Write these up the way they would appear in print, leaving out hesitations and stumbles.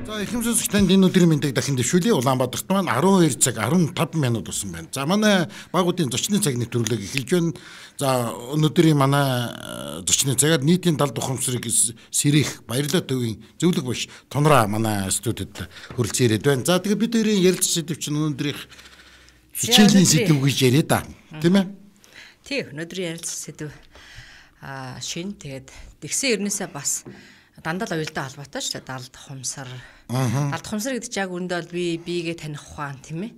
За эрхэм сонсогч танд энэ өдрийн мэндийг дахин дэвшүүлье. Улаанбаатарт маань 12 цаг 15 минут болсон байна. За манай багуудын зочны цаг нэвтрүүлэг эхэлж байна. За өнөөдрийн манай зочны цагаар нийтийн далд ухамсарыг сэрэх Баярлалаа төвийн зөвлөх биш Тунраа манай студид хүрэлцэн ирээд байна. За тэгээ бид хоёрын ярилцах сэдэв чинь өнөөдрийнх хичээлийн сэдэв гэж яриа да. Тийм ээ? Тий, өнөөдрийн ярилцах сэдэв шин тэгээд тэгсэн ернээсээ бас дандаа л уялдаа холбоотой шүү дээ. Далд хумсар. Далд хумсар гэдэг чинь яг үүндээ бол би биегээ таних ухаан тийм ээ.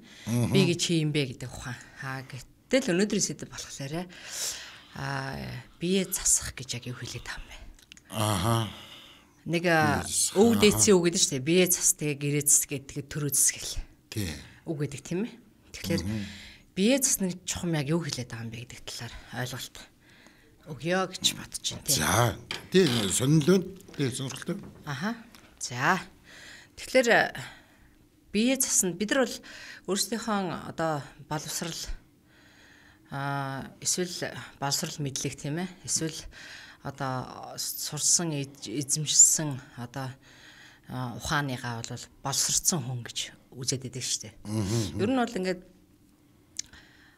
Би гэж чи юм бэ гэдэг ухаан. Гэтэл өнөөдрийн сэдэв болохоор бие засах гэж яг юу хэлээд байгаа юм бэ? Ааха. Нэг өв дээдсийн үг гэдэг шүү дээ. Бие зас тэгээ гэрээ зас гэдэг төрөө зас гэл. Тий. Үг гэдэг тийм ээ. Тэгэхээр бие засна гэж чухам яг юу хэлээд байгаа юм бэ гэдэг талаар ойлголт өгөө гэж бодож байна тийм. За тий сонирхол тий сонирхолтой. Аха. За. Тэгэхээр бие засна бид нар бол өөрсдийнхөө одоо боловсрал эсвэл боловсрал мэдлэг тийм ээ. Эсвэл одоо сурсан эзэмшсэн одоо ухааныгаа бол боловсрцсан хүн гэж үзээд байдаг шүү дээ. Ер нь бол ингээд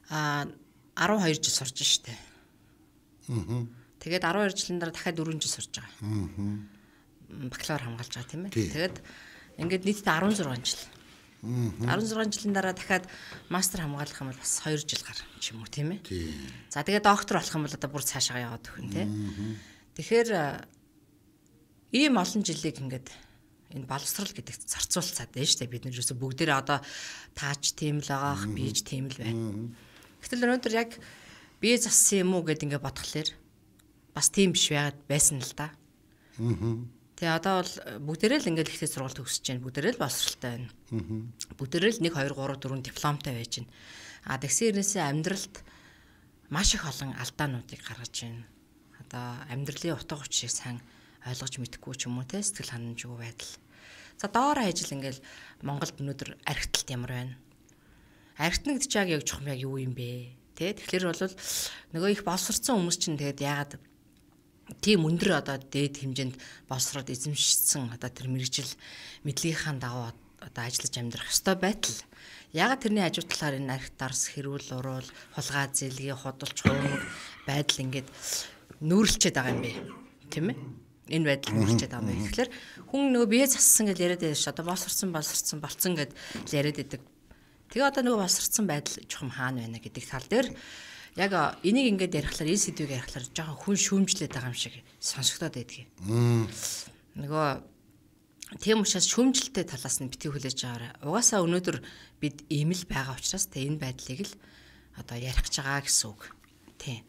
12 жил сурж шүү дээ. Тэгээд 12 жилийн дараа дахиад 4 жил сурж байгаа. Бакалавр хамгаалж байгаа тийм ээ. Тэгээд ингээд нийтдээ 16 жил. 16 жилийн дараа дахиад мастер хамгаалах юм бол бас 2 жил гар ч юм уу тийм ээ. За тэгээд доктор болох юм бол одоо бүр цаашаа яваад өгөн тийм. Тэгэхээр ийм олон жилийг ингээд энэ боловсрал гэдэгт зарцуулцаад байна шүү дээ. Бид нар юусе бүгдээрээ одоо таач тийм л байгаах, би ч тийм л байна. Гэтэл өнөөдөр яг бие зассан юм уу гэд ингээ бодглохлоор бас тийм биш байгаад байсан л да. Тэгээ одоо бол бүгдээрээ л ингээл ихтэй сургууль төгсөж байна. Бүгдээрээ л боловсралтай байна. Бүгдээрээ л 1 2 3 4 дипломтой байж байна. А тэгсэн хэрнээсээ амьдралд маш их олон алдаануудыг гаргаж байна. Одоо амьдралын утга учирыг сайн ойлгож мэдэхгүй ч юм уу те сэтгэл ханамжгүй байдал. За доор хаяж л ингээл Монголд өнөөдөр архиталт ямар байна? Архитна гэдэг чинь яг чухам яг юу юм бэ? Тэ тэгэхээр бол нөгөө их боловсрцсан хүмүүс чинь тэгээд яагаад тийм өндөр одоо дээд хэмжээнд боловсроод эзэмшсэн одоо тэр мэргэжил мэдлэгийнхаа дагуу одоо ажиллаж амьдрах ёстой байтал яагаад тэрний хажуу талаар энэ архи дарс хэрүүл уруул хулгай зэлгээ худалч хуумаг байдал ингээд нүүрлчээд байгаа юм бэ тийм ээ? Энэ байдал нүүрлчээд байгаа юм бэ? Тэгэхээр хүн нөгөө бие зассан гэж яриад байдаг ш одоо боловсрцсан болцсон гэд яриад байдаг. Тэгээ одоо нөгөө боловсрцсан байдал чухам хаана байна гэдэг тал дээр яг энийг ингээд ярихлаар энэ сэдвийг ярихлаар жоохон хүн шүүмжлээд байгаа юм шиг сонсогдоод байдаг юм. Нөгөө тийм учраас шүүмжлэлтэй талаас нь битгий хүлээж аваарай. Угаасаа өнөөдөр бид ийм л байгаа учраас тэ энэ байдлыг л одоо ярих гэж байгаа гэсэн үг. Тийм.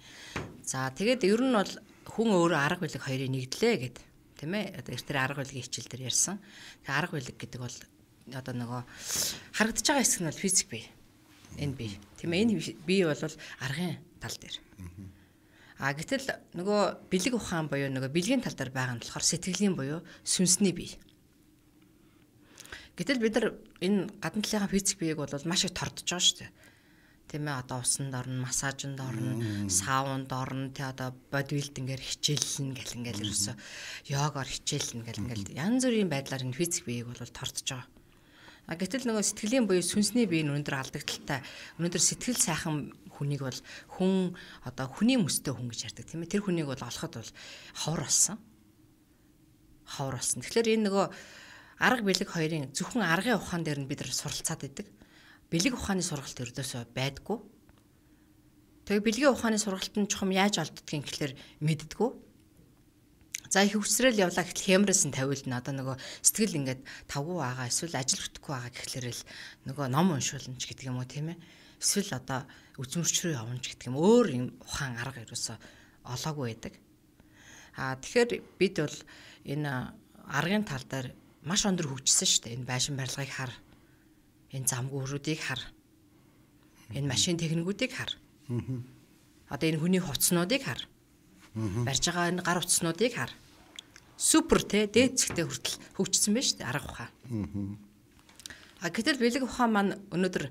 За тэгээд ер нь бол хүн өөрөө арга билэг хоёрыг нэгдлээ гэд тийм ээ. Одоо эртээр арга билгийн хичээл дээр ярьсан. Тэгээ арга билэг гэдэг бол одоо нөгөө харагдаж байгаа хэсэг нь бол физик бие. Энэ бие. Тийм ээ, энэ бие бол аргын тал дээр. А гэтэл нөгөө бэлэг ухаан буюу нөгөө бэлгийн тал дээр байгаа нь болохоор сэтгэлийн буюу сүнсний бие. Гэтэл бид нар энэ гадна талынхаа физик биеийг бол маш их тордож байгаа шүү дээ. Тийм ээ, одоо усанд орно, массажинд орно, саунд орно, тэ одоо бодибилдингээр хичээллэн гэл ингээл ерөөсөө йогаар хичээллэн гэл ингээл янз бүрийн байдлаар энэ физик биеийг бол тордож байгаа. А гэтэл нөгөө сэтгэлийн буюу сүнсний бие нь өнөөдөр алдагдaltaй. Өнөөдөр сэтгэл сайхан хүнийг бол хүн одоо хүний мөстэй хүн гэж ярьдаг тийм ээ. Тэр хүнийг бол олоход бол ховор болсон. Ховор болсон. Тэгэхээр энэ нөгөө арга бэлэг хоёрын зөвхөн аргын ухаан дээр нь бид нар суралцаад идэг. Бэлэг ухааны сургалт ердөөсөө байдгүй. Тэгээ бэлгийн ухааны сургалт нь чухам яаж олддгийг гэхлээр мэддэггүй. За их хөвсрэл явлаа гэхэл хямрээс нь тавиулна. Одоо нөгөө сэтгэл ингээд тавгүй байгаа эсвэл ажил бүтэхгүй байгаа гэхлээр л нөгөө ном уншуулна ч гэдэг юм уу тийм ээ. Эсвэл одоо үзмөрч рүү явна ч гэдэг юм. Өөр юм ухаан арга ерөөсөө олоогүй байдаг. А тэгэхээр бид бол энэ аргын тал дээр маш өндөр хөгжсөн шүү дээ. Энэ байшин барилгыг хар. Энэ замгүүрүүдийг хар. Энэ машин техникүүдийг хар. Одоо энэ хүний хувцснуудыг хар. Барьж байгаа энэ гар утаснуудыг хар. Супер те дээд зэгтээ хүртэл хөгжсөн байна шүү дээ арга ухаан. А гэтэл бэлэг ухаан маань өнөөдөр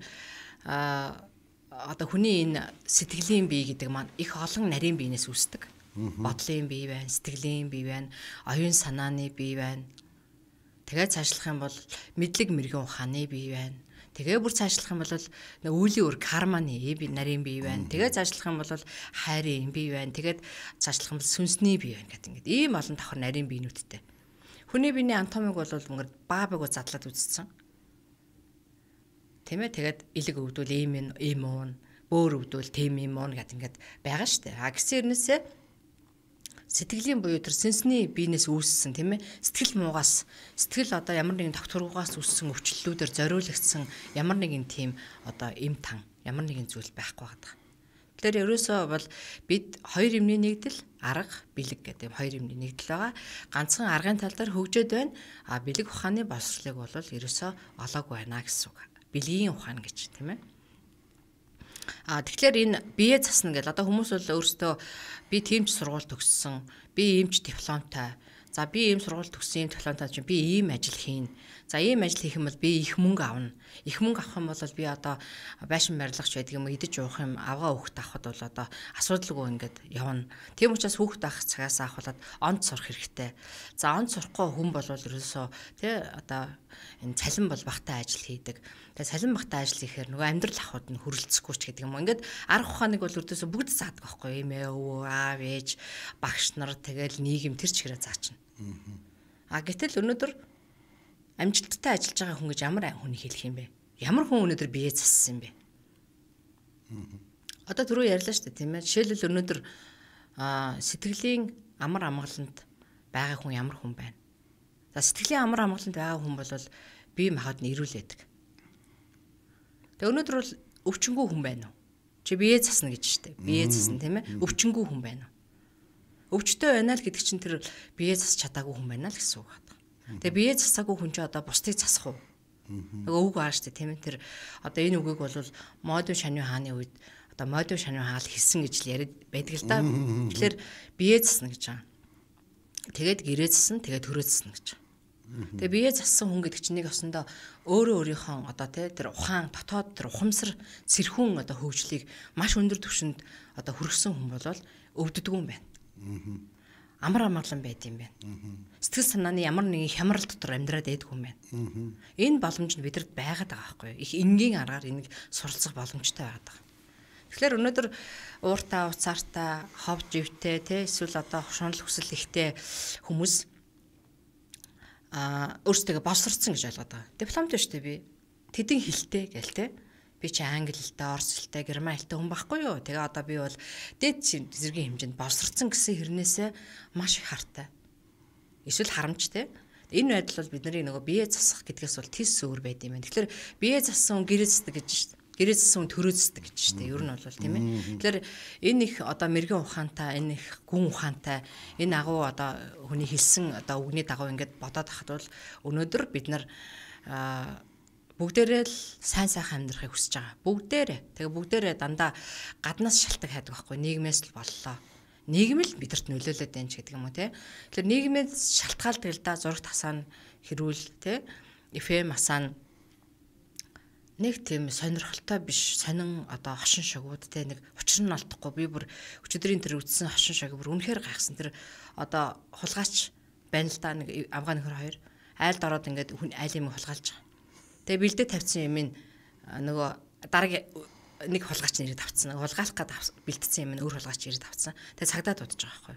одоо хүний энэ сэтгэлийн бие гэдэг маань их олон нарийн биенээс үүсдэг. Бодлын бие байна, сэтгэлийн бие байна, оюун санааны бие байна. Тэгээд цаашлах юм бол мэдлэг мэрэгэн ухааны бие байна. Тэгээ бүр цаашлах юм бол үүлийн үр карманы би нарийн бие байна. Тэгээ цаашлах юм бол хайрын бие байна. Тэгээд цаашлах юм бол сүнсний бие байна гэдэг ингээд ийм олон давхар нарийн биенүүдтэй. Хүний биений анатомиг бол ингээд баа байгуу задлаад үзсэн. Тийм ээ, тэгээд элэг өвдвөл ийм ийм уун, бөөр өвдвөл тийм ийм уун гэдэг ингээд байгаа штэ. А гэсэн хэрнээсээ сэтгэлийн буюу тэр сенсний биенээс үүссэн, тийм ээ, сэтгэл муугаас, сэтгэл одоо ямар нэгэн тогтворгоос үүссэн өвчлөлүүдээр зориулагдсан ямар нэгэн тийм одоо эм тан, ямар нэгэн зүйл байхгүй байгаа. Тэгэхээр ерөөсөө бол бид хоёр юмны нэгдэл, арга, бэлэг гэдэг хоёр юмны нэгдэл байгаа. Ганцхан аргын тал дээр хөгжөөд байна. А бэлэг ухааны боловсролыг бол ерөөсөө олоогүй байна гэсэн үг. Бэлгийн ухаан гэж, тийм ээ. А тэгэхээр энэ бие засна гэл одоо хүмүүс бол өөрсдөө би тийм ч сургууль төгссөн, би ийм ч дипломтой, за би ийм сургууль төгссөн, ийм дипломтой чинь би ийм ажил хийнэ. За ийм ажил хийх юм бол би их мөнгө авна. Их мөнгө авах юм бол би одоо байшин барилгач байдаг юм уу, идэж уух юм, авгаа хүүхд авахд бол одоо асуудалгүй ингээд явна. Тийм учраас хүүхд авах цагаас ахуулаад онц сурах хэрэгтэй. За онц сурахгүй хүн бол ерөөсөө тий одоо энэ цалин бол багтаа ажил хийдэг. Тэгээ цалин багтаа ажил хийхээр нөгөө амьдрал авахуд нь хүрэлцэхгүй ч гэдэг юм уу. Ингээд арга ухааныг бол ердөөсөө бүгд заадаг байхгүй юм ээ, өвөө, аав, ээж, багш нар тэгэл нийгэм тэр чигээрээ заачна. А гэтэл өнөөдөр амжилттай ажиллаж байгаа хүн гэж ямар хүнийг хэлэх юм бэ? Ямар хүн өнөөдөр бие зассан юм бэ? Одоо түрүү ярьлаа шүү дээ, тийм ээ. Жишээлбэл өнөөдөр сэтгэлийн амар амгаланд байгаа хүн ямар хүн байна? За сэтгэлийн амар амгаланд байгаа хүн бол бие махбод нь эрүүл байдаг. Тэгээ өнөөдөр бол өвчнгүү хүн байна уу? Чи бие засна гэж шүү дээ. Бие засна, тийм ээ. Өвчнгүү хүн байна уу? Өвчтөй байна л гэдэг чинь тэр бие засч чадаагүй хүн байна л гэсэн үг байна. Тэгээ бие засаагүй хүн чинь одоо бусдыг засах уу? Нөгөө үг байгаа шүү дээ, тийм ээ. Тэр одоо энэ үгийг бол модын шаны хааны үед одоо модын шаны хаал хэлсэн гэж л яриад байдаг л да. Тэгэхээр бие засна гэж байгаа. Тэгээд гэрээ засна, тэгээд төрөө засна гэж. Тэгээ бие зассан хүн гэдэг чинь нэг осондоо өөрөө өөрийнхөө одоо тий тэр ухаан дотоод тэр ухамсар сэрхүүн одоо хөгжлийг маш өндөр түвшинд одоо хүргэсэн хүн бол өвддөггүй юм байна. Амар амгалан байд юм байна. Сэтгэл санааны ямар нэгэн хямрал дотор амьдраад байдгүй юм байна. Энэ боломж нь бидэнд байгаад байгаа байхгүй юу? Их энгийн аргаар энийг суралцах боломжтой байгаад байгаа. Тэгэхээр өнөөдөр ууртаа, уцаартай, хов живтэй тий эсвэл одоо шунал хүсэл ихтэй хүмүүс өөрсдөө боловсрцсан гэж ойлгоод байгаа. Дипломтой шүү дээ би. Тэдэн хэлтэй гээл те. Би чи англи хэлтэй, орос хэлтэй, герман хэлтэй хүн байхгүй юу? Тэгээ одоо би бол дээд зэргийн хэмжээнд боловсрцсан гэсэн хэрнээсээ маш их хартай. Эсвэл харамчтай. Энэ байдал бол бидний нөгөө бие засах гэдгээс бол тис өөр байд юм байна. Тэгэхээр бие зассан хүн гэрээ засдаг гэж шүү дээ. Гэрээ зассан хүн төрөө засдаг гэж шүү дээ. Ер нь бол тийм ээ. Тэгэхээр энэ их одоо мэрэгэн ухаантай, энэ их гүн ухаантай, энэ агуу одоо хүний хэлсэн одоо үгний дагуу ингээд бодоод хахад бол өнөөдөр бид нар бүгдээрээ л сайн сайхан амьдрахыг хүсэж байгаа. Бүгдээрээ. Тэгээ бүгдээрээ дандаа гаднаас шалтгаан хайдаг байхгүй. Нийгмээс л боллоо. Нийгэм л бидэрт нөлөөлөд байна ч гэдэг юм уу те. Тэгэхээр нийгмээс шалтгаалдаг л да, зурагт хасаан хэрүүл те. FM асаан нэг тийм сонирхолтой биш, сонин одоо хошин шогууд те, нэг учир нь олдохгүй. Би бүр өчигдрийн тэр үтсэн хошин шог бүр үнэхээр гайхсан. Тэр одоо хулгайч байна л да, нэг авгаа нөхөр хоёр айлд ороод ингээд хүн айл юм хулгайлж байгаа. Тэгээ бэлдээ тавьсан юм нөгөө дараагийн нэг хулгайч нэрийг тавьсан. Хулгайлах гад бэлдсэн юм өөр хулгайч ирээд авцсан. Тэгээ цагдаа дуудаж байгаа байхгүй.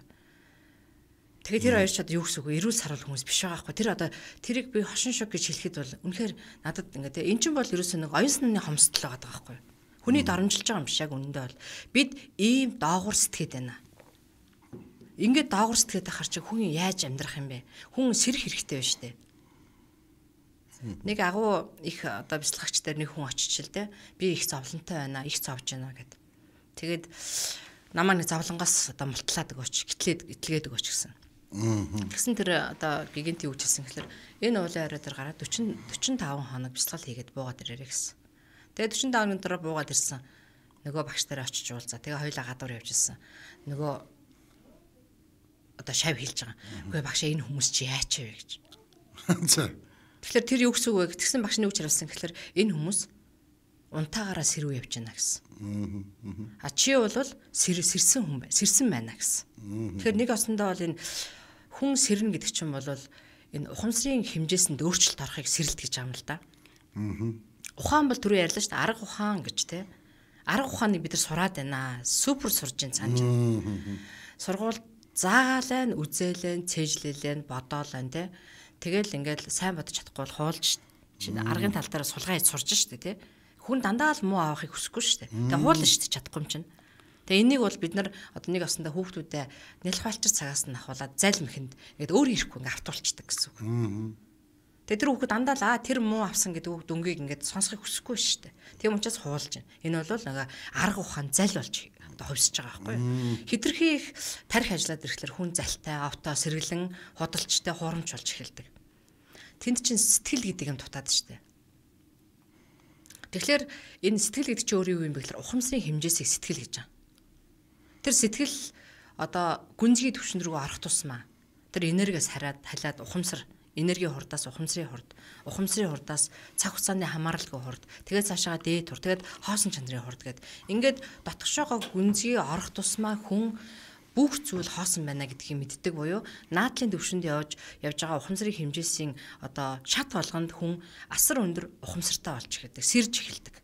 Тэгээ тэр хоёр ч одоо юу гэсэн үг вэ? Эрүүл саруул хүмүүс биш байгаа байхгүй. Тэр одоо тэрийг би хошин шог гэж хэлэхэд бол үнэхээр надад ингээд эн чинь бол ерөөсөө нэг оюун санааны хомсдол байгаа байхгүй. Хүний доромжилж байгаа юм биш яг үнэндээ бол. Бид ийм доогуур сэтгээд байна. Ингээд доогуур сэтгээд байхаар чи хүн яаж амьдрах юм бэ? Хүн сэрэх хэрэгтэй байна шүү дээ. Нэг агуу их одоо бяцлагч дээр нэг хүн очиж л дээ. Би их зовлонтой байна, их зовж байна гэд. Тэгээд намаа нэг зовлонгоос одоо мултлаад өгөөч, гэтлээд өгөөч гэсэн. Тэгсэн тэр одоо гигантийн үг хэлсэн гэхэлэр энэ уулын орой дээр гараад 45 хоног бяцлал хийгээд буугаад ирээрэй гэсэн. Тэгээд 45 хоногийн дараа буугаад ирсэн. Нөгөө багш дээр очиж уулзаа. Тэгээ хоёулаа гадуур явж ирсэн. Нөгөө одоо шав хэлж байгаа. Үгүй багшаа энэ хүмүүс чи яач вэ гэж. За. Тэгэхээр тэр юу гэсэн үг вэ? Тэгсэн багш нь юу ч хариулсан гэхэлэр энэ хүмүүс унтаагаараа сэрүү явж байна гэсэн. А чи бол сэрсэн хүн байна. Сэрсэн байна гэсэн. Тэгэхээр нэг осондоо бол энэ хүн сэрнэ гэдэг чинь бол энэ ухамсарын хэмжээсэнд өөрчлөлт орохыг сэрэлт гэж байгаа юм л да. Ухаан бол түрүү ярьлаа шүү дээ. Арга ухаан гэж те. Арга ухааныг бид нар сураад байна. Супер сурж ин цаана. Сургууль заагаалаа, үзээлэн, цээжлээлэн, бодоолаа те. Тэгэл ингээл сайн бодож чадахгүй бол хуулж чинь аргын тал дээр сулгаа хийж сурж штэ те. Хүн дандаа л муу авахыг хүсэхгүй штэ. Тэгээ хуулна штэ чадахгүй юм чинь. Тэгээ энийг бол бид нар одоо нэг осондоо хүүхдүүдэд нялх балчир цагаас нь ахуулаад зал мэхэнд ингээд өөр ирэхгүй ингээд автуулцдаг гэсэн үг. Тэгээ тэр хүүхэд дандаа л тэр муу авсан гэдэг үг дүнгийг ингээд сонсохыг хүсэхгүй шүү дээ. Тийм учраас хуулж байна. Энэ бол нэг арга ухаан зал болж одоо хувьсаж байгаа байхгүй юу. Хитрхи их тарих ажиллаад ирэхлээр хүн залтай, овтоо, сэргэлэн, худалчтай, хуурамч болж эхэлдэг. Тэнд чинь сэтгэл гэдэг юм дутаад шүү дээ. Тэгэхээр энэ сэтгэл гэдэг чинь өөр юу юм бэ гэхээр ухамсарын хэмжээсийг сэтгэл гэж байгаа. Тэр сэтгэл одоо гүнзгий түвшин рүү орох тусмаа тэр энергиэс хараад халиад ухамсар энергийн хурдаас ухамсарын хурд, ухамсарын хурдаас цаг хугацааны хамааралгүй хурд, тэгээд цаашаага дээд хурд, тэгээд хоосон чанарын хурд гээд ингээд дотгошоогоо гүнзгий орох тусмаа хүн бүх зүйл хоосон байна гэдгийг мэддэг буюу наадлын төвшөнд явж байгаа ухамсарын хэмжээсийн одоо шат болгонд хүн асар өндөр ухамсартай болж эхэлдэг, сэрж эхэлдэг.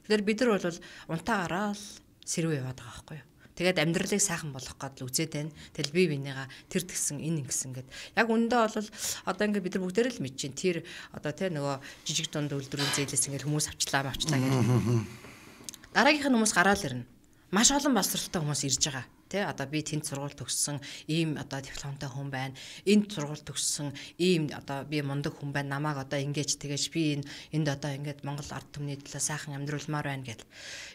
Тэгэхээр бид нар бол унтаа гараал сэрвээ яваад байгаа байхгүй юу? Тэгээд амьдралыг сайхан болгох гээд л үзээд байна. Тэгэл бие биенийгаа тэр тэгсэн, энэ ингэсэн гэд. Яг үүндээ бол одоо ингээд бид нар бүгдээрээ л мэдэж байна. Тэр одоо тэ нөгөө жижиг дунд үйлдвэрийн зээлээс ингээд хүмүүс авчлаа гэх. Дараагийнх нь хүмүүс гараал ирнэ. Маш олон боловсралтай хүмүүс ирж байгаа. Тэ одоо би тэнд сургууль төгссөн, ийм одоо дипломтой хүн байна. Энд сургууль төгссөн, ийм одоо би мундаг хүн байна. Намайг одоо ингэж тэгэж би энэ энд одоо ингээд Монгол ард түмний төлөө сайхан амьдруулмаар байна гэл.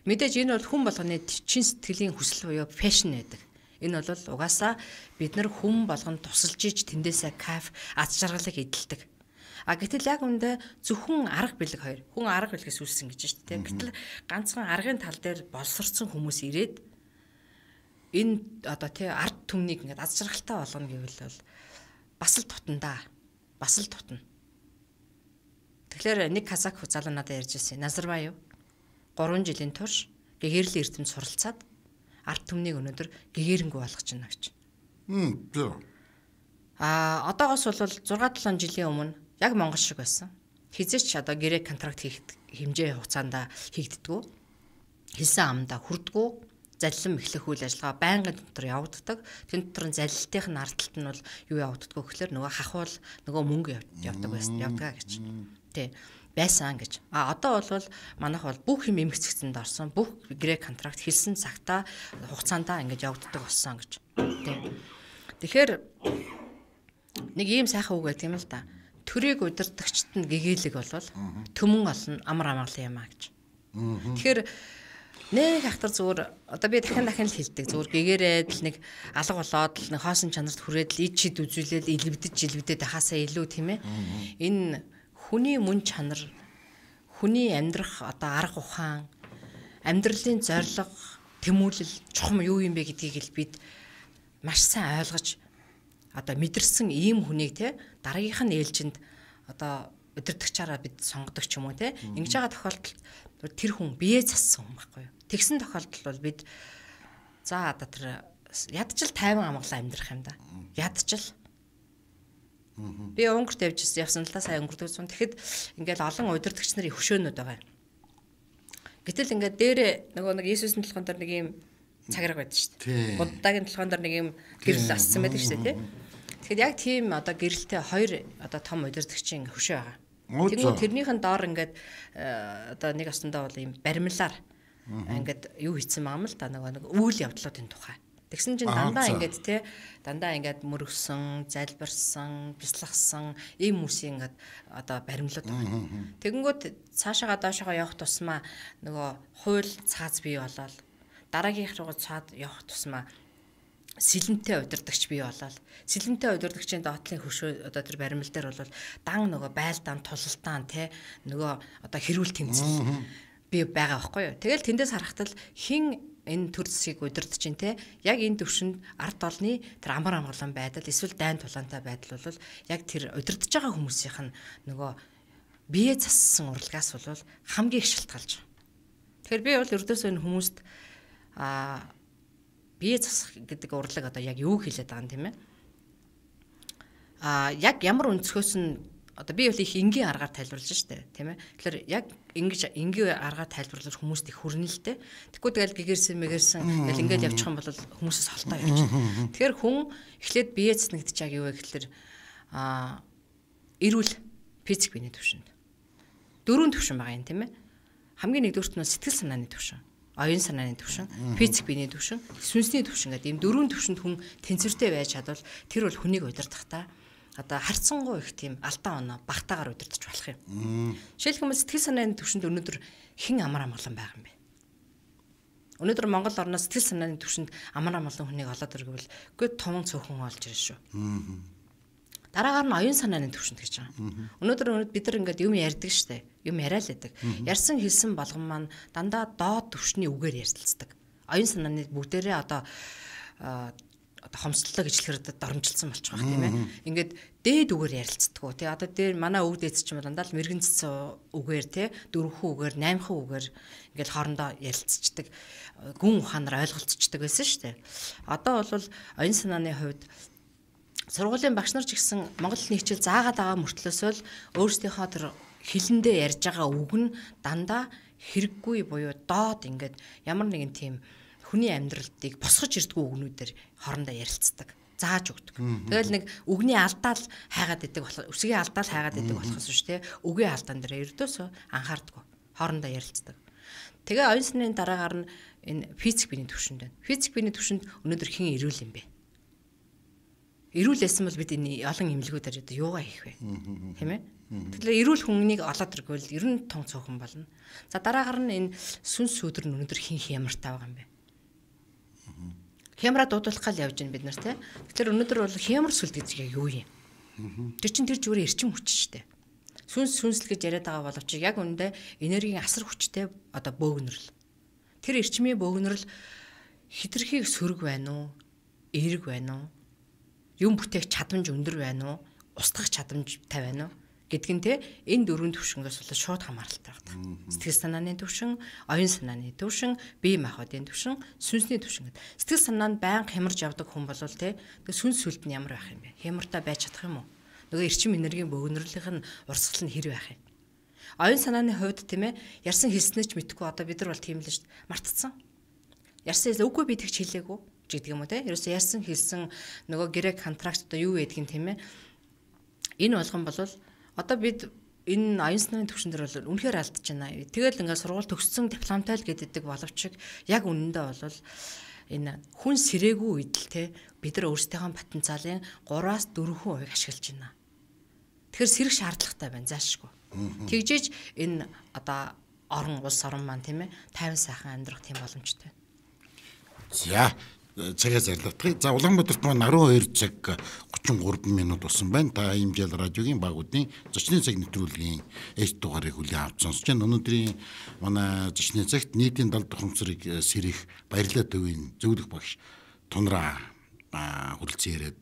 Мэдээж энэ бол хүн болгоны чин сэтгэлийн хүсэл буюу фэшн байдаг. Энэ бол угаасаа бид нар хүн болгон тусалж иж тэндээсээ кайф, аз жаргалыг эдэлдэг. А гэтэл яг үндэ зөвхөн арга бэлэг хоёр. Хүн арга бэлгээс үүссэн гэж шүү дээ. Гэтэл ганцхан аргын тал дээр боловсрцсан хүмүүс ирээд энэ одоо тий ард түмнийг ингээд аз жаргалтай болгоно гэвэл бол бас л тутна да. Бас л тутна. Тэгэхээр нэг казак залуу надад ярьж ирсэн. Назарбаев 3 жилийн турш гэгэрлийн эрдэмт суралцаад ард түмнийг өнөөдөр гэгэрэнгүй болгож байна гэж. А одоогоос бол 6 7 жилийн өмнө яг Монгол шиг байсан. Хизээч одоо гэрээ контракт хийх хэмжээ хугацаанд хийгддэггүй. Хэлсэн амдаа хүрдэггүй. Заллин мэхлэх үйл ажиллагаа байнгын дотор явагддаг. Тэн дотор нь заллалтынх нь ард талд нь бол юу явагддаггүй гэхээр нөгөө хахуул нөгөө мөнгө явдаг байсан явдгаа гэж. Тий. Байсан гэж. А одоо бол манайх бол бүх юм эмх цэгцэнд орсон. Бүх гэрээ контракт хэлсэн цагтаа хугацаандаа ингэж явагддаг болсон гэж. Тий. Тэгэхээр нэг ийм сайхан үг байдаг юм л да. Төрийг удирдагчд нь гэгээлэг болвол төмөн олон амар амгалан юм а гэж. Тэгэхээр нэг ахтар зүгээр одоо би дахин дахин л хэлдэг. Зүгээр гэгээрээд л нэг алга болоод л нэг хоосон чанарт хүрээд л ид чид үзүүлээд илбэдэж илбэдээд хасаа илүү тийм ээ. Энэ хүний мөн чанар, хүний амьдрах одоо арга ухаан, амьдралын зорилго, тэмүүлэл, чухам юу юм бэ гэдгийг л бид маш сайн ойлгож одоо мэдэрсэн ийм хүнийг те дараагийнх нь ээлжинд одоо удирдагчаараа бид сонгодог ч юм уу те. Ингэж байгаа тохиолдолд тэр хүн бие зассан хүн байхгүй юу? Тэгсэн тохиолдолд бол бид за одоо тэр ядчил 50 амгалан амьдрах юм да. Ядчил. Би Унгарт явж явсан л да сая өнгөрдөг зун. Тэгэхэд ингээл олон удирдагч нарын хөшөөнүүд байгаа юм. Гэтэл ингээд дээрээ нөгөө нэг Иесусийн толгойн дээр нэг юм цаграг байдаг шүү дээ. Буддагийн толгойн дээр нэг юм гэрэл ассан байдаг шүү дээ, тий. Тэгэхээр яг тийм одоо гэрэлтэй хоёр одоо том удирдагчийн хөшөө байгаа. Тэгвэл тэрнийхэн доор ингээд одоо нэг осондоо бол ийм баримлаар ингээд юу хийсэн байгаа юм л да нөгөө нэг үйл явдлуудын тухай. Тэгсэн чинь дандаа ингээд те дандаа ингээд мөргсөн, залбирсан, бясалгасан ийм хүмүүсийн ингээд одоо баримлууд байна. Тэгэнгүүт цаашаага доошоогоо явах тусмаа нөгөө хууль цааз бий болоод дараагийнх руу цаад явах тусмаа сэлэнтэй удирдагч бий болоод сэлэнтэй удирдагчийн доотлын хөшөө одоо тэр баримл дээр бол дан нөгөө байлдаан тулалдаан те нөгөө одоо хэрүүл тэмцэл бий байгаа байхгүй юу. Тэгэл тэндээс харахад л хин энэ төр засгийг удирдах чинь те яг энэ төвшөнд ард олны тэр амар амгалан байдал эсвэл дайн тулаантай байдал бол яг тэр удирдах байгаа хүмүүсийнх нь нөгөө бие зассан урлагаас бол хамгийн их шалтгаалж байгаа. Тэгэхээр би бол ердөөсөө энэ хүмүүст бие засах гэдэг урлаг одоо яг юу хэлээд байгаа юм тийм ээ? Яг ямар өнцгөөс нь одоо би бол их энгийн аргаар тайлбарлаж штэ, тийм ээ. Тэгэхээр яг ингэж энгийн аргаар тайлбарлах хүмүүст их хүрнэ л дээ. Тэгэхгүй тэгэл гэгэрсэн мэгэрсэн тэгэл ингээл явчих юм бол хүмүүсээс холтоо явчих. Тэгэхээр хүн эхлээд бие цэцнэгдэж яг юу вэ гэхэлэр эрүүл физик биений түвшинд. Дөрвөн түвшин байгаа юм, тийм ээ. Хамгийн нэгдүгüрт нь сэтгэл санааны түвшин, оюун санааны түвшин, физик биений түвшин, сүнсний түвшин гэдэг ийм дөрвөн түвшинд хүн тэнцвэртэй байж чадвал тэр бол хүнийг удирдахдаа одоо харцсангуй их тийм алдаа оноо багтаагаар удирдах болох юм. Жишээлх юм бол сэтгэл санааны түвшинд өнөөдөр хэн амар амгалан байгаа юм бэ? Өнөөдөр Монгол орноос сэтгэл санааны түвшинд амар амгалан хүнийг олоод иргэвэл үгүй тун цөөхөн олж ирнэ шүү. Дараагаар нь оюун санааны түвшинд гэж байгаа. Өнөөдөр бид нар ингээд юм ярьдаг штэ. Юм яриа л байдаг. Ярьсан хэлсэн болгон маань дандаа доод түвшний үгээр ярилцдаг. Оюун санааны бүгдээрээ одоо хомсдлоо гэж хэлэхээр доромжилсан болчих واخ, тийм ээ. Ингээд дээд үгээр ярилцдаггүй, тий. Одоо дээр манай өвд эц ч юм бол дандаа л мэрэгэн цэцэн үгээр, тий, дөрвөн үгээр, наймхан үгээр ингээд хоорондоо ярилцчихдаг, гүн ухаанаар ойлголцчихдаг байсан шүү дээ. Одоо бол оюун санааны хувьд сургуулийн багш нар ч гэсэн монгол хэлний хичээл заагаад байгаа мөртлөөсөө л өөрсдийнхөө тэр хэлэндээ ярьж байгаа үг нь дандаа хэрэггүй буюу доод ингээд ямар нэгэн тийм хүний амьдралыг босгож ирдгүү үгнүүдээр хоорондоо ярилцдаг, зааж өгдөг. Тэгэл нэг үгний алдаал хайгаад идэг болох, үсгийн алдаал хайгаад идэг болохоос биш те, үгийн алдаан дээр ердөөсөө анхаардаггүй, хоорондоо ярилцдаг. Тэгээ оюун санааны дараагаар нь энэ физик биений түвшинд байна. Физик биений түвшинд өнөөдөр хэн эрүүл юм бэ? Эрүүл байсан бол бид энэ олон эмнэлгүүдээр одоо юугаа хийх вэ? Тийм ээ? Тэгэхээр эрүүл хүнийг олоод иргвэл ер нь тун цөөхөн болно. За дараагаар нь энэ сүнс сүдэр нь өнөөдөр хэн хямартай байгаа юм бэ? Хямраа дуудуулах гал явж байна бид нар, тий. Тэгэхээр өнөөдөр бол хямар сүлд гэж яг юу юм? Тэр чин тэр зүгээр эрчим хүч шүү дээ. Сүнс сүнсэл гэж яриад байгаа боловч яг үүндээ энергийн асар хүчтэй одоо бөөгнөрл. Тэр эрчмийн бөөгнөрл хитрхийг сөрөг байна уу? Эерэг байна уу? Юм бүтээх чадамж өндөр байна уу? Устгах чадамжтай байна уу? Гэдг нь те энэ дөрвөн түвшингээс бол шууд хамааралтай байна. Сэтгэл санааны түвшин, оюун санааны түвшин, бие махбодын түвшин, сүнсний түвшин гэдэг. Сэтгэл санаа нь байнга хямарж явдаг хүн бол те тэгээ сүнс сүлд нь ямар байх юм бэ? Хямартай байж чадах юм уу? Нөгөө эрчим энергийн бөгнөрлийнх нь урсгал нь хэр байх юм? Оюун санааны хувьд тийм ээ ярьсан хэлснээ ч мэдэхгүй одоо бид нар бол тийм л шүү дээ. Мартцсан. Ярьсан хэлсэн үгүй би тэгч хэлээгүй гэдэг юм уу те? Ерөөсөө ярьсан хэлсэн нөгөө гэрээ контракт одоо юу байдгийг тийм ээ. Энэ болгон бол одоо бид энэ оюун санааны түвшин дээр бол үнэхээр алдаж байна. Тэгэл ингээд сургууль төгссөн дипломтой л гэдэг боловч яг үнэндээ бол энэ хүн сэрээгүй үед л те бид нар өөрсдийнхөө потенциалын 3-аас 4% ашиглаж байна. Тэгэхээр сэрэх шаардлагатай байна заашгүй. Тэгжээж энэ одоо орон улс орон маань тийм ээ тайван сайхан амьдрах тийм боломжтой. За цагаа зарлагдах. За Улаанбаатарт маань 12 цаг 33 минут болсон байна. Та Имжил радиогийн багуудын зочны цаг нэвтрүүлгийн эрт дугаарыг хүлээн авч сонсож байна. Өнөөдрийн манай зочны цагт нийтийн далд ухамсарыг сэрэх Баярлалаа төвийн зөвлөх багш Тунраа хүрэлцэн ирээд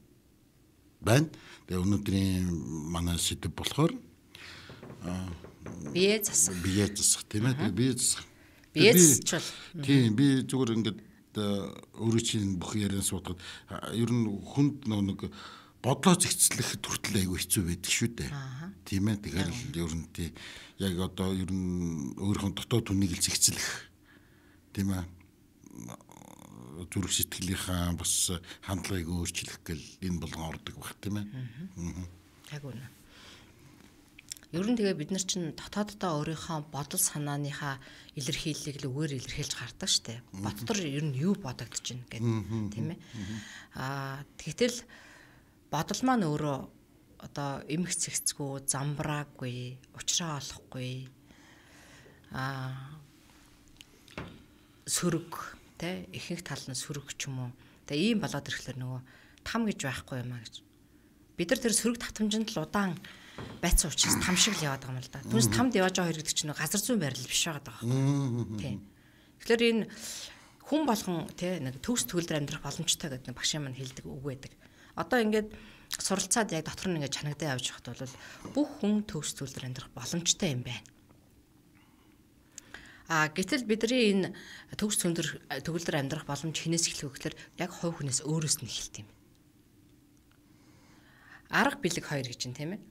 байна. Тэгээ өнөөдрийн манай сэдэв болохоор бие засах. Бие засах тийм ээ. Тэгээ бие засах. Бие засчвал. Тийм би зүгээр ингээд өөрөө чинь бүх яриан суудахад ер нь хүнд нэг бодлоо зэгцлэх төртөл айгүй хэцүү байдаг шүү дээ. Тийм ээ. Тэгэхээр л ер нь тий яг одоо ер нь өөрийнхөө дотоод хүнийг л зэгцлэх тийм ээ зүрх сэтгэлийнхаа бас хандлагыг өөрчлөх гэл энэ болгон ордог баг тийм ээ. Яг үнэ. Ер нь тэгээ бид нар чинь дотооддоо өөрийнхөө бодол санааныхаа илэрхийллийг л үгээр илэрхийлж гардаг штэ. Бот дотор ер нь юу бодогдож байна гэдэг тийм ээ. Тэгтэл бодол маань өөрөө одоо эмх цэгцгүй, замбраагүй, учраа олохгүй сөрөг тэ ихэнх тал нь сөрөг ч юм уу. Тэгээ ийм болоод ирэхлээр нөгөө там гэж байхгүй юм а гэж. Бид нар тэр сөрөг татамжинд л удаан байцсан учраас там шиг л яваад байгаа юм л да. Түүнээс тамд явж байгаа хоёр гэдэг чинь газар зүйн байрлал биш байгаа даа. Тийм. Тэгэхээр энэ хүн болгон тий нэг төгс төгөлдөр амьдрах боломжтой гэдэг нэг багшийн маань хэлдэг үг байдаг. Одоо ингээд суралцаад яг дотор нь ингээд чанагдаа явж байхад бол бүх хүн төгс төгөлдөр амьдрах боломжтой юм байна. Гэтэл бидний энэ төгс төгөлдөр амьдрах боломж хинээс эхлэх вэ гэхээр яг хувь хүнээс өөрөөс нь эхэлт юм. Арга бэлэг хоёр гэж юм тийм ээ.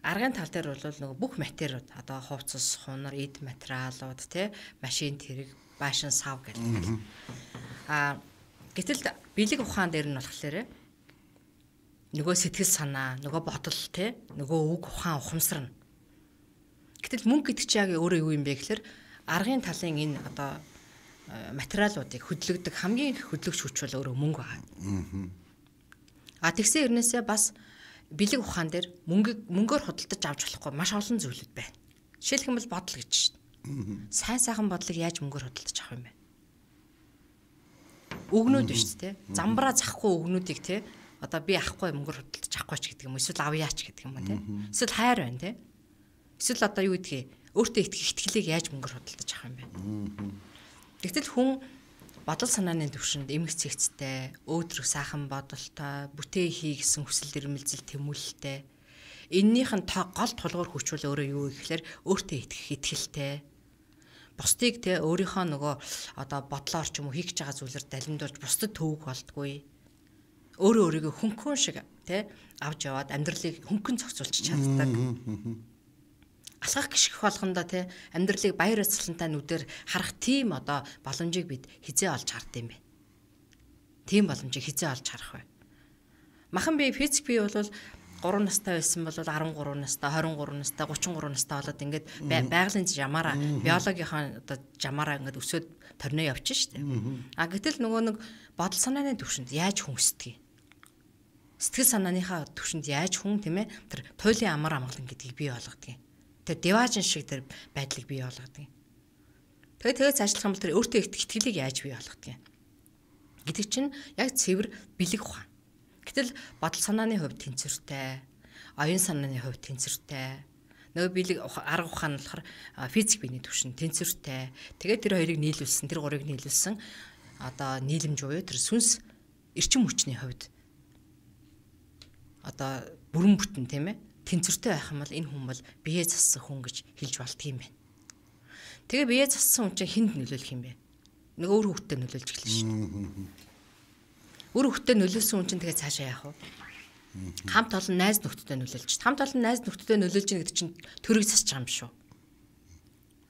Аргын тал дээр бол нөгөө бүх материуд одоо хувцас, хунар, эд материалууд тий, машин тэрэг, баашин сав гэдэг. Аа гэтэл бэлэг ухаан дээр нь болохоор нөгөө сэтгэл санаа, нөгөө бодол тий, нөгөө үг ухаан ухамсар нь. Гэтэл мөнгө гэдэг чинь яг өөрөө юу юм бэ гэхээр аргын талын энэ одоо материалуудыг хөдлөгдөг хамгийн их хөдлөгч хүч бол өөрөө мөнгө байгаа. А тэгсэн хэрнээсээ бас бэлэг ухаан дээр мөнгөөр худалдаж авч болохгүй маш олон зүйлүүд байна. Жишээлх юм бол бодол гэж шин. Сайн сайхан бодлыг яаж мөнгөөр худалдаж авах юм бэ? Өгнүүд биш үү те? Замбраа захгүй өгнүүдийг те одоо би авахгүй мөнгөөр худалдаж авахгүй ч гэдэг юм уу? Эсвэл авъяач гэдэг юм уу те? Эсвэл хайр байна те? Эсвэл одоо юу гэдгийг өөртөө итгэх итгэлийг яаж мөнгөөр худалдаж авах юм бэ? Тэгтэл хүн бодол санааны төвшөнд эмх цэгцтэй, өөдрөг сайхан бодолтой, бүтээ хий гэсэн хүсэл эрмэлзэл тэмүүлэлтэй. Эннийх нь гол тулгуур хүч бол өөрөө юу гэхээр өөртөө итгэх итгэлтэй. Бусдыг те өөрийнхөө нөгөө одоо бодлоор ч юм уу хийх гэж байгаа зүйлээр далимдуулж бусдад төвөг болдгүй. Өөрөө өөрийгөө хөнгөн шиг те авч яваад амьдралыг хөнгөн зохицуулж чаддаг. Алхах гიშгэх болгондоо те амьдралыг баяр баясгалантай нүдээр харах тийм одоо боломжийг бид хизээ олж хард юм бэ. Тийм боломжийг хизээ олж харах вэ? Махан би физик би бол 3 настай байсан бол 13 настай, 23 настай, 33 настай болоод ингээд байгалийн жамаараа, биологийнхаа одоо жамаараа ингээд өсөөд торнио явчих штэ. А гэтэл нөгөө нэг бодол санааны төвшөнд яаж хүн өсдөг юм? Сэтгэл санааныхаа төвшөнд яаж хүн тийм ээ тэр туйлын амар амгалан гэдгийг бий болгодог юм. Тэр деважин шиг тэр байдлыг бий болгодог юм. Тэгээ цаашлах юм бол тэр өөртөө итгэх итгэлийг яаж бий болгодог юм гэдэг чинь яг цэвэр бэлэг ухаан. Гэтэл бодол санааны хувьд тэнцвэртэй, оюун санааны хувьд тэнцвэртэй. Нөгөө бэлэг арга ухаан нь болохоор физик биений түвшин тэнцвэртэй. Тэгээд тэр хоёрыг нийлүүлсэн, тэр гурыг нийлүүлсэн одоо нийлэмж буюу тэр сүнс эрчим хүчний хувьд одоо бүрэн бүтэн тийм ээ тэнцвэртэй байх юм бол энэ хүн бол бие зассан хүн гэж хэлж болдго юм байна. Тэгээ бие зассан хүн чинь хүнд нөлөөлөх юм бэ? Нөгөө өөр хүүхдтэй нөлөөлж эхэлнэ шүү дээ. Өөр хүүхдтэй нөлөөлсөн хүн чинь тэгээ цаашаа яах вэ? Хамт олон найз нөхдөдөө нөлөөлж. Хамт олон найз нөхдөдөө нөлөөлж гэнэ гэдэг чинь төрийг засаж байгаа юм шүү.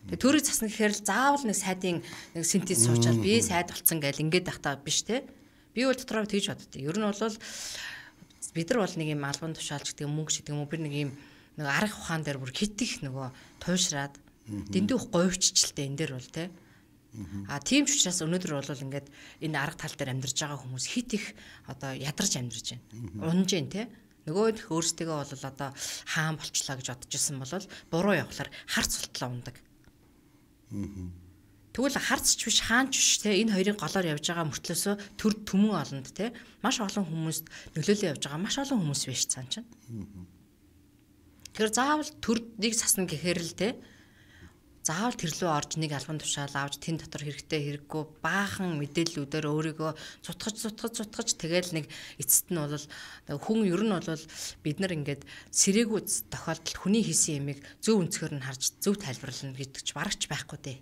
Тэгээ төрийг засна гэхээр л заавал нэг сайдын нэг синтез суучаад би сайд болцсон гэл ингээд байхдаа биш те. Би бол дотроо тэгж боддоо. Ер нь бол бид нар бол нэг юм албан тушаалч гэдэг юм мөнгө гэдэг юм уу би нэг юм нэг арга ухаан дээр бүр хит их нөгөө туйшраад дэндүү говьччлээ энэ дээр бол те. А тийм ч учраас өнөөдөр бол ингээд энэ арга тал дээр амьдарч байгаа хүмүүс хит их одоо ядарч амьдарч байна. Унж байна те. Нөгөө өөрсдөө бол одоо хаан болчлаа гэж бодож исэн бол буруу явхлаар харц болтлоо ундаг. Тэгвэл харц ч биш хаан ч биш те энэ хоёрын голоор явж байгаа мөртлөөсөө төр түмэн олонд те маш олон хүмүүст нөлөөлөө явж байгаа маш олон хүмүүс биш цаан чинь. Тэгэхээр заавал төрдийг сасна гэхээр л те заавал тэр лөө орж нэг албан тушаал авч тэн дотор хэрэгтэй хэрэггүй баахан мэдээллүүдээр өөрийгөө зутгаж тэгэл нэг эцэст нь бол хүн ер нь бол бид нар ингээд сэрээгүй тохиолдолд хүний хийсэн ямиг зөв өнцгөр нь харж зөв тайлбарлана гэдэг ч барагч байхгүй дээ.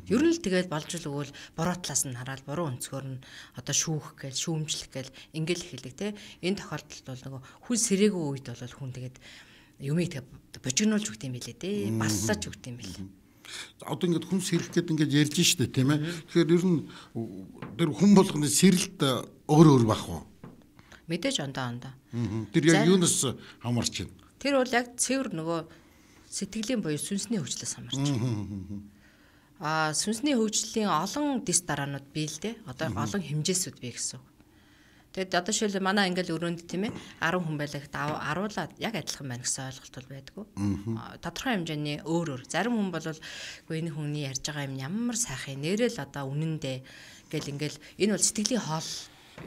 Ер нь л тэгэл болж л өгвөл буруу талаас нь хараад буруу өнцгөр нь одоо шүүх гээл шүүмжлэх гээл ингээл хэлэг те. Энэ тохиолдолд бол нөгөө хүн сэрээгүй үед бол хүн тэгээд юмыг божигнуулж өгд юм билээ дээ. Баллаж өгд юм билээ. Одоо ингээд хүн сэрэх гээд ингээд ярьж штэ тийм ээ. Тэгэхээр ер нь тэр хүн болгоны сэрэлт өөр өөр байх уу? Мэдээж ондоо. Тэр яг юунаас хамаарч байна? Тэр бол яг цэвэр нөгөө сэтгэлийн буюу сүнсний хөгжлөөс хамаарч байна. Аа сүнсний хөгжлийн олон дэс дараанууд бий л дээ. Одоо олон хэмжээсүүд бий гэсэн үг. Тэгэд одоо шил манай ингээл өрөөнд тийм ээ 10 хүн байлаа гэхэд аруулаад яг адилхан байна гэсэн ойлголт бол байдгүй. Тодорхой хэмжээний өөр өөр. Зарим хүн бол үгүй энэ хүний ярьж байгаа юм ямар сайхан нэрэл одоо үнэндээ гэл ингээл энэ бол сэтгэлийн хоол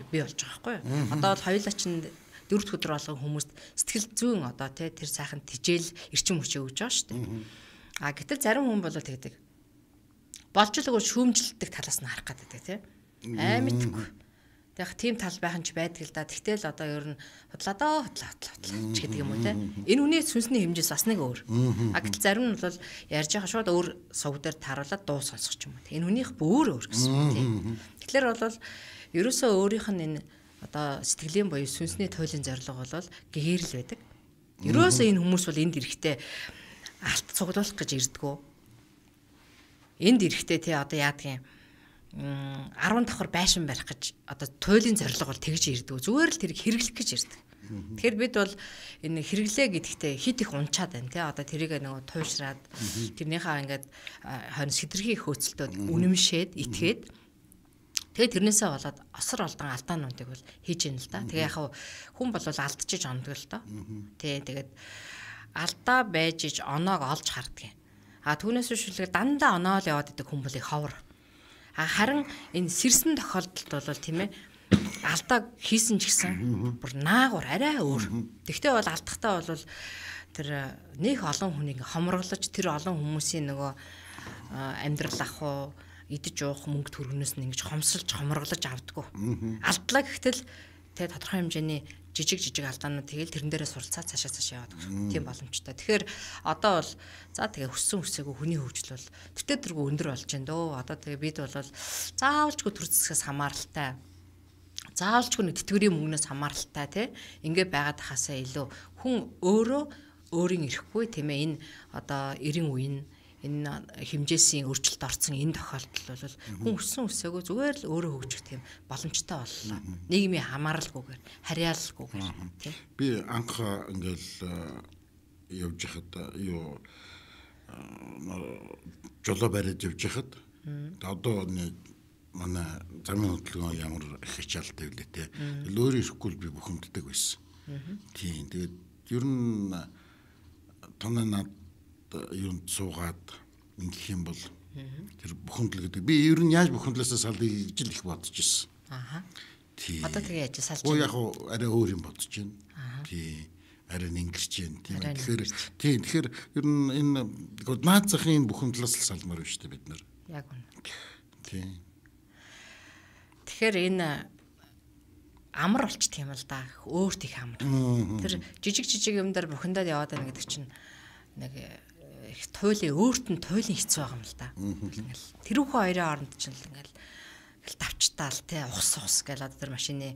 бий болж байгаа байхгүй юу? Одоо бол хоёулаа чинь дөрөв дэх өдөр болгон хүмүүст сэтгэл зүйн одоо тий тэр сайхан тижэл эрчим хүчээ өгж байгаа шүү дээ. А гэтэл зарим хүн бол тэгдэг. Болж л өгөө шүүмжлэлдэг талаас нь харах гэдэг тий. Ай мэдгүй. Яг тийм тал байх нь ч байдаг л да. Тэгтэл одоо ер нь худлаа доо худлаа ч гэдэг юм уу те. Энэ хүний сүнсний хэмжээс бас нэг өөр. А гэтэл зарим нь бол ярьж байгаа шууд өөр суг дээр тааруулаад дуу сонсох ч юм уу. Энэ хүнийх бүр өөр гэсэн үг тийм. Тэгэхээр бол ерөөсөө өөрийнх нь энэ одоо сэтгэлийн буюу сүнсний туйлын зорилго бол гээрл байдаг. Ерөөсөө энэ хүмүүс бол энд ирэхдээ алт цуглуулах гэж ирдгүү. Энд ирэхдээ тий одоо яадгийн 10 давхар байшин барих гэж одоо туйлын зорилго бол тэгж ирдгүү. Зүгээр л тэрийг хэрэглэх гэж ирдэг. Тэгэхээр бид бол энэ хэрэглээ гэдэгтээ хит их унчаад байна тий. Одоо тэрийг нөгөө туйшраад тэрнийхээ ингээд хойно сэтрхий хөөцөлтөд үнэмшээд итгээд тэгээ тэрнээсээ болоод осор олдон алдаануудыг бол хийж ийн л да. Тэгээ яг хүн бол алдчихж онодог л доо. Тий, тэгээд алдаа байж иж оноог олж харддаг. А түүнээс биш дандаа оноо л яваад идэг хүн бол их ховор. А харин энэ сэрсэн тохиолдолд бол тийм ээ алдаа хийсэн ч гэсэн бүр наагур арай өөр. Тэгтээ бол алдахтаа бол тэр нэх олон хүнийг хомроглож тэр олон хүмүүсийн нөгөө амьдрал ах уу идэж уух мөнгө төгрөгнөөс нь ингэж хомсолж хомроглож авдаггүй. Алдлаа гэхтэл тэ тодорхой хэмжээний жижиг жижиг алдаанууд тэгэл тэрэн дээрээ суралцаад цаашаа цаашаа яваад өгөх тийм боломжтой. Тэгэхээр одоо бол за тэгээ хүссэн хүсээгүй хүний хөгжил бол тэртээ тэргүй өндөр болж байна дөө. Одоо тэгээ бид бол заавалчгүй төр зэсгээс хамааралтай. Заавалчгүй нэг тэтгэврийн мөнгнөөс хамааралтай тий. Ингээ байгаад хасаа илүү хүн өөрөө өөрийн ирэхгүй тийм ээ энэ одоо 90 үе нь энэ хэмжээсийн өөрчлөлт орсон энэ тохиолдол бол хүн өссөн өсөөгөө зүгээр л өөрөө хөгжих тийм боломжтой боллоо. Нийгмийн хамааралгүйгээр, харьяалалгүйгээр тийм. Би анх ингээл явж хахад юу жолоо бариад явж хахад одоо нэг манай замын хөдөлгөөн ямар их хичээлтэй вэ те. Тэгэл өөрөө ирэхгүй л би бухимддаг байсан. Тийм. Тэгээд ер нь тоноо над юунд суугаад ингэх юм бол тэр бухимдал гэдэг. Би ер нь яаж бухимдлаасаа салъя гэж л их бодож ирсэн. Аха. Тийм. Одоо тэгээ яаж салж байна? Яг арай өөр юм бодож байна. Тийм. Арай нэнгэрч байна. Тийм. Тэгэхээр тийм тэгэхээр ер нь энэ наад захын энэ бухимдлаас л салмаар байна шүү дээ бид нар. Яг үнэ. Тийм. Тэгэхээр энэ амар болчдөг юм л да. Өөрт их амар. Тэр жижиг жижиг юм дээр бухимдаад яваад байна гэдэг чинь нэг их туйлын өөрт нь туйлын хэцүү байгаа юм л да. Ингээл тэрүүхэн хоёрын хооронд чинь л ингээл тавчтаал те ухс ухс гээл одоо тэр машины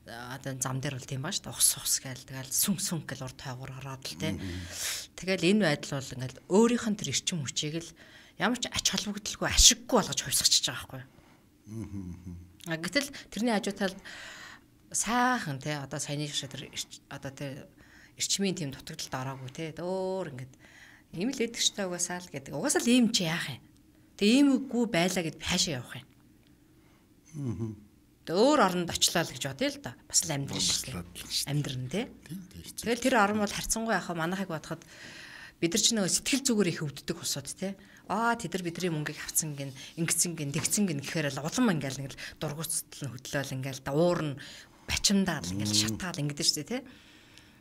одоо зам дээр бол тийм ба шүү дээ. Ухс ухс гээл тэгэл сүнг сүнг гэл урд тойгоор ороод л те. Тэгэл энэ байдал бол ингээл өөрийнх нь тэр эрчим хүчийг л ямар ч ач холбогдолгүй ашиггүй болгож хувьсгачж байгаа байхгүй юу. Гэтэл тэрний хажуу талд сайхан те одоо саяны шиг тэр одоо тэр эрчмийн тийм дутагдалд ороогүй те өөр ингээд ийм л идэх штэ угаасаа л гэдэг. Угаасаа л ийм чи яах юм. Тэг ийм үгүй байлаа гэд хаашаа явах юм. Тэг өөр оронд очлоо л гэж бодъё л да. Бас л амьдрын шүү дээ. Амьдрын те. Тэгэл тэр орон бол харьцангуй яхаа манайхыг бодоход бид нар ч нөгөө сэтгэл зүгээр их өвддөг усуд те. Аа тэд нар бидний мөнгийг авцсан гин, ингэсэн гин, тэгсэн гин гэхээр л улам ингээл нэг л дургуцтал нь хөдлөөл ингээл да уур нь бачимдаал ингээл шатаал ингэдэж шүү дээ те.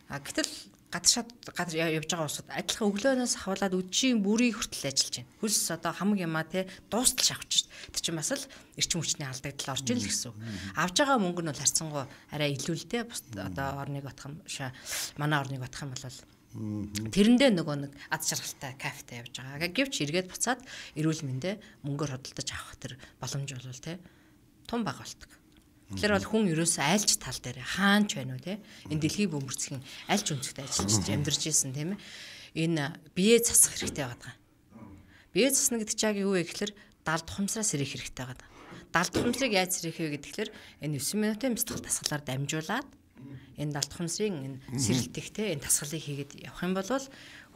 А гэтэл гадшаад явж байгаа улсууд адилхан өглөөнөөс хавлаад үдшийн бүрийг хүртэл ажиллаж байна. Хөлс одоо хамаг юмаа те дуустал шавхаж шít. Тэр чинь бас л эрчим хүчний алдагдал орж ил гэсэн үг. Авж байгаа мөнгө нь бол харьцангуй арай илүү л те. Бус одоо орныг бодох юм манай орныг бодох юм бол тэрэндээ нөгөө нэг ад жаргалтай кафетай явж байгаа. Гэвч эргээд буцаад эрүүл мэндэ мөнгөөр худалдаж авах тэр боломж бол те тун бага болдог. Тэгэхээр бол хүн ерөөсөө айлч тал дээр хаанч байна уу те энэ дэлхийг бөмбөрцгийн альч өнцөгт ажиллаж амьдарч исэн тийм ээ энэ бие засах хэрэгтэй байгаа. Бие засна гэдэг чинь яг юу вэ гэхээр дал тухамсраа сэрэх хэрэгтэй байгаа. Дал тухамсрыг яаж сэрэх вэ гэхээр энэ 9 минутын бяцлал дасгалаар дамжуулаад энэ дал тухамсрын энэ сэрэлтэх те энэ дасгалыг хийгээд явах юм бол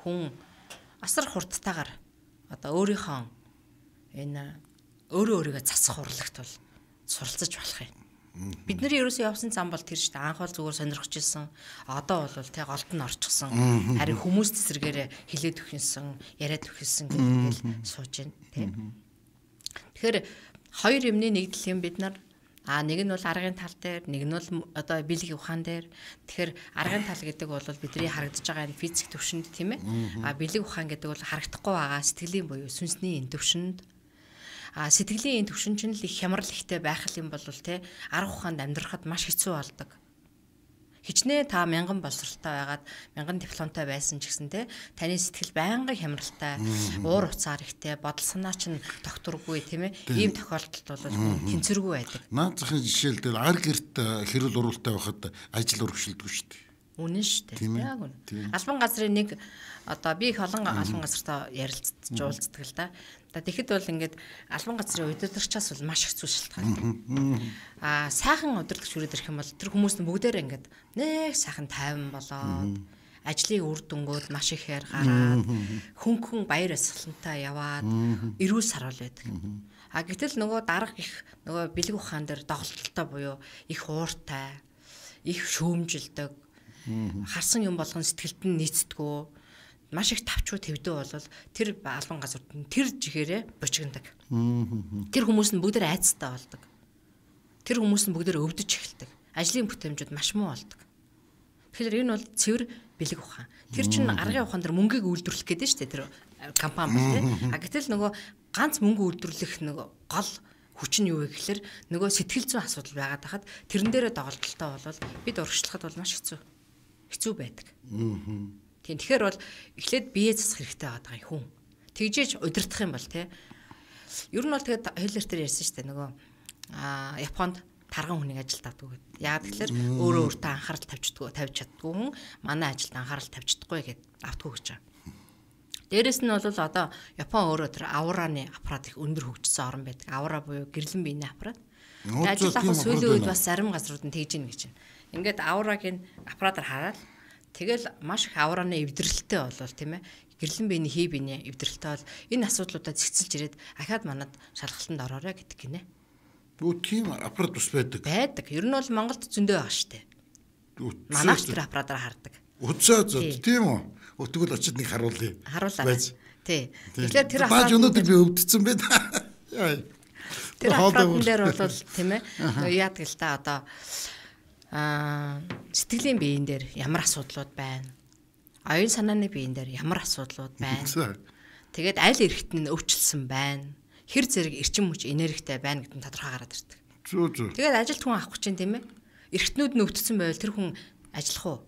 хүн асар хурдтайгаар одоо өөрийнхөө энэ өөрөө өөрийгөө засах урлагт бол суралцаж болох юм. Бидний ерөөсөө явсан зам бол тэр шүү дээ. Анх бол зүгээр сонирхож исэн. Одоо бол тэ голд нь орчихсон. Харин хүмүүс эсрэгээрээ хилээд өгсөн, яриад өгсөн гэх ингээл сууж байна тэ. Тэгэхээр хоёр юмны нэгдэл юм бид нар. А нэг нь бол аргын тал дээр, нэг нь бол одоо бэлэг ухаан дээр. Тэгэхээр аргын тал гэдэг бол бидний харагдаж байгаа энэ физик төвшөнд тийм ээ. А бэлэг ухаан гэдэг бол харагдахгүй байгаа сэтгэлийн буюу сүнсний энэ төвшөнд. А сэтгэлийн энэ төвшин чинь л их хямрал ихтэй байх юм бол те арга ухаанд амьдрахад маш хэцүү болдог. Хичнээн та мянган боловсралтай байгаад мянган дипломтой байсан ч гэсэн те таны сэтгэл байнгын хямралтай, уур уцаар ихтэй, бодол санаа чинь тогтворгүй тийм ээ. Ийм тохиолдолд бол тэнцвэргүй байдаг. Наад захын жишээлбэл ар гэрт хэрүүл уруултай байхад ажил өргөжлөдгүй шүү дээ. Үнэн шүү дээ. Яг үнэн. Албан газрын нэг одоо би их олон албан газартаа ярилцж уулздаг л да. Тэгэхэд бол ингээд албан газрын удирдагчаас бол маш их зүйл шалтгаалдаг. Аа сайхан удирдагч хүрээд ирэх юм бол тэр хүмүүс нь бүгдээрээ ингээд нэг сайхан тайван болоод ажлыг үр дүнгууд маш ихээр гараад хөнгөн баяр ёслолтой яваад эрүүл саруул байдаг. А гэтэл нөгөө дарга их нөгөө бэлэг ухаан дээр доголдолтой буюу их ууртай, их шүүмжилдэг, харсан юм болгон сэтгэлд нь нийцдэггүй, маш их тавчуу твдүү бол тэр албан газрууд нь тэр жихээрээ бочигндаг. Тэр хүмүүс нь бүгдээр айцтай болдог. Тэр хүмүүс нь бүгдээр өвдөж эхэлдэг. Ажлын бүтээмжүүд маш муу болдог. Тэгэхээр энэ бол цэвэр бэлэг ухаан. Тэр чинь аргын ухаан дээр мөнгийг үйлдвэрлэх гэдэг нь шүү дээ, тэр компани бол тий. А гэтэл нөгөө ганц мөнгө үйлдвэрлэх нөгөө гол хүч нь юу вэ гэхэлэр нөгөө сэтгэл зүйн асуудал байгаад хахад тэрэн дээрээ доголдолтой болвол бид урагшлахад бол маш хэцүү байдаг. Тийм, тэгэхээр бол эхлээд бие засах хэрэгтэй байгаа юм хүн. Тэгжээж удирдах юм бол тий. Ер нь бол тэгээд хэллэр дээр ярьсан шүү дээ нөгөө Японд тарган хүнийг ажилд авдаг гэдэг. Яг тэгэхээр өөрөө өөртөө анхаарал тавьж чаддгүй хүн манай ажилд анхаарал тавьж чадахгүй гэд автгүй гэж байгаа. Дээрэс нь бол одоо Япон өөрөө тэр аураны аппарат их өндөр хөгжсөн орн байдаг. Аура буюу гэрлэн биений аппарат. Ажил авах сүүлийн үед бас зарим газрууд нь тэгж ийн гэж байна. Ингээд аурагийн аппаратаар хараад тэгэл маш их аураны эвдрэлтэй болвол тийм ээ гэрлэн биений хий биений эвдрэлтэй бол энэ асуудлуудаа зэгцэлж ирээд ахаад манад шалгалтанд ороорой гэдэг гинэ. Үгүй тийм аппарат бас байдаг. Байдаг. Ер нь бол Монголд зөндөө байгаа штэ. Манайч тэр аппаратаар хардаг. Үгүй зөө тийм үү? Тэгвэл очид нэг харуулъя. Харуулаарай. Тий. Тэгэхээр тэр аппарат өнөөдөр би өвдсөн байна. Яа. Тэр аппаратан дээр бол тийм ээ яадаг л та одоо сэтгэлийн биеийн дээр ямар асуудлууд байна? Оюун санааны биеийн дээр ямар асуудлууд байна? Тэгээд аль эрхт нь өвчлсөн байна? Хэр зэрэг эрчим хүч энергитэй байна гэдэг нь тодорхой гараад ирдэг. Зүү зүү. Тэгээд ажилт хүн авах чинь тийм ээ. Эрхтнүүд нь өвдсөн байвал тэр хүн ажиллах уу?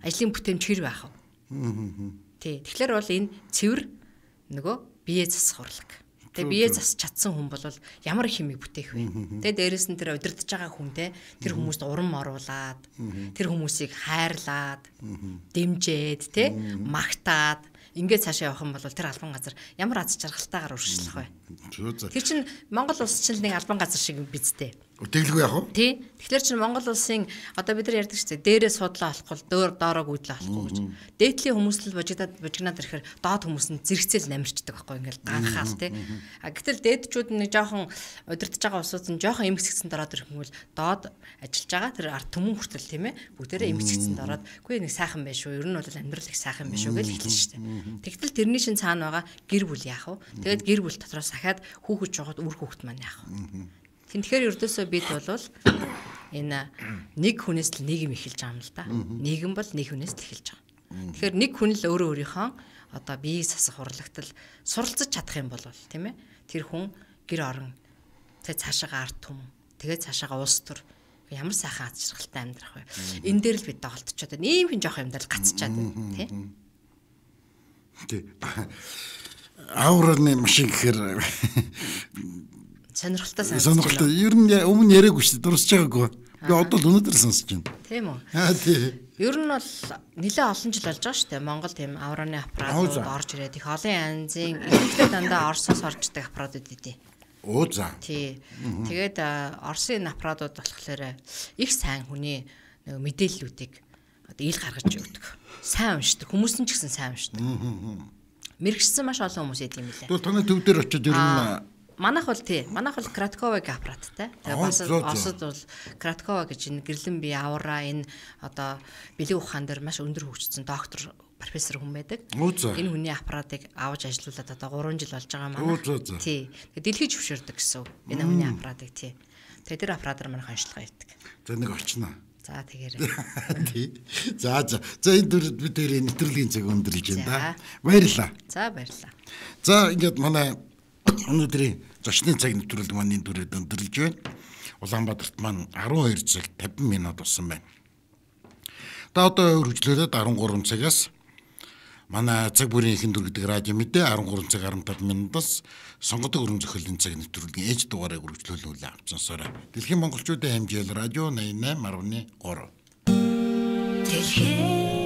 Ажлын бүтээмж хэр байх вэ? Тий. Тэгэхээр бол энэ цэвэр нөгөө бие засах урлаг. Тэгээ бие засч чадсан хүн бол ямар их хэмиг бүтээх вэ? Тэгээ дээрэс нь тэр удирдах байгаа хүнтэй тэр хүмүүст урам оруулаад, тэр хүмүүсийг хайрлаад, дэмжээд, тэ магтаад ингээд цаашаа явах юм бол тэр албан газар ямар аз жаргалтайгаар урагшлах вэ? Тэр чинь Монгол улс чинь нэг албан газар шиг бидтэй. Тэглгүй яах вэ? Тий. Тэгэхээр чинь Монгол улсын одоо бид нар ярьдаг шүү дээ. Дээрээ судлаа олохгүй, доороо гүйдлээ олохгүй гэж. Дээдлийн хүмүүс л бужигнаад ирэхээр доод хүмүүс нь зэрэгцэл намирчдаг байхгүй ингээл ганхаал тий. А гэтэл дээдчүүд нэг жоохон удирдах байгаа улсууд нь жоохон эмгсэгцэнд ороод ирэх юм бол доод ажиллаж байгаа тэр ард түмэн хүртэл тийм ээ бүгдээрээ эмгсэгцэнд ороод үгүй нэг сайхан байх шүү. Ер нь бол амьдрал их сайхан байх шүү гэж хэлсэн шүү дээ. Тэгтэл тэрний шин цаана байгаа гэр бүл яах вэ? Тэгээд гэр бүл дотроос ахаад хүүхэд жогоод үр хүүхэд маань яах вэ? Тэгэхээр ердөөсөө бид бол энэ нэг хүнээс л нийгэм эхэлж байгаа юм л да. Нийгэм бол нэг хүнээс л эхэлж байгаа. Тэгэхээр нэг хүн л өөрөө өөрийнхөө одоо бие засах урлагтал суралцаж чадах юм бол тийм ээ. Тэр хүн гэр орон тэг цаашаага ард түмэн тэгээд цаашаага улс төр ямар сайхан аз жаргалтай амьдрах вэ? Энэ дээр л бид доголдчиход байна. Ийм хэн жоох юм дээр л гацчаад байна тий. Тий. Аураны машин гэхээр сонирхолтой санагдаж байна. Ер нь өмнө яриаггүй шүү дээ. Дурсаж байгаагүй. Би одоо л өнөөдөр сонсож байна. Тийм үү? Аа тий. Ер нь бол нэлээд олон жил болж байгаа шүү дээ. Монгол тийм аураны аппаратууд орж ирээд их олон янзын ихэнхдээ дандаа Оросоос орж ирдэг аппаратууд идэв. Оо за. Тий. Тэгээд Оросын аппаратууд болохоор их сайн хүний нөгөө мэдээллүүдийг одоо ил гаргаж өгдөг. Сайн уншдаг. Хүмүүс нь ч гэсэн сайн уншдаг. Мэргэжсэн маш олон хүмүүс идэв юм лээ. Тэгвэл таны төв дээр очиод ер нь Манайх бол тий. Манайх бол Краткова гэх аппараттай. Тэгээ бас Оросд бол Краткова гэж энэ гэрлэн бие аура энэ одоо бэлэг ухаан дээр маш өндөр хөгжсөн доктор профессор хүн байдаг. Энэ хүний аппаратыг авч ажиллуулад одоо 3 жил болж байгаа манай. Тий. Тэгээ дэлхий зөвшөөрдөг гэсэн үг. Энэ хүний аппаратыг тий. Тэгээ тэр аппаратаар манайх онцлогоо хийдэг. За нэг очно. За тэгээрэй. Тий. За за. За энэ дүр бид тэрийн нэвтрүүлгийн цаг өндөрлж байна да. Баярлалаа. За баярлалаа. За ингээд манай өнөөдрийн зочны цаг нэвтрүүлэг маань энэ дүрээд өндөрлж байна. Улаанбаатарт маань 12 цаг 50 минут болсон байна. Та одоо үргэлжлүүлээд 13 цагаас манай цаг бүрийн ихэн дүргэдэг радио мэдээ 13 цаг 15 минутаас сонгодог өрөн зохиолын цаг нэвтрүүлгийн ээж дугаарыг үргэлжлүүлүүлээ авцсансараа. Дэлхийн монголчуудын хэмжээл радио 88.3. Дэлхийн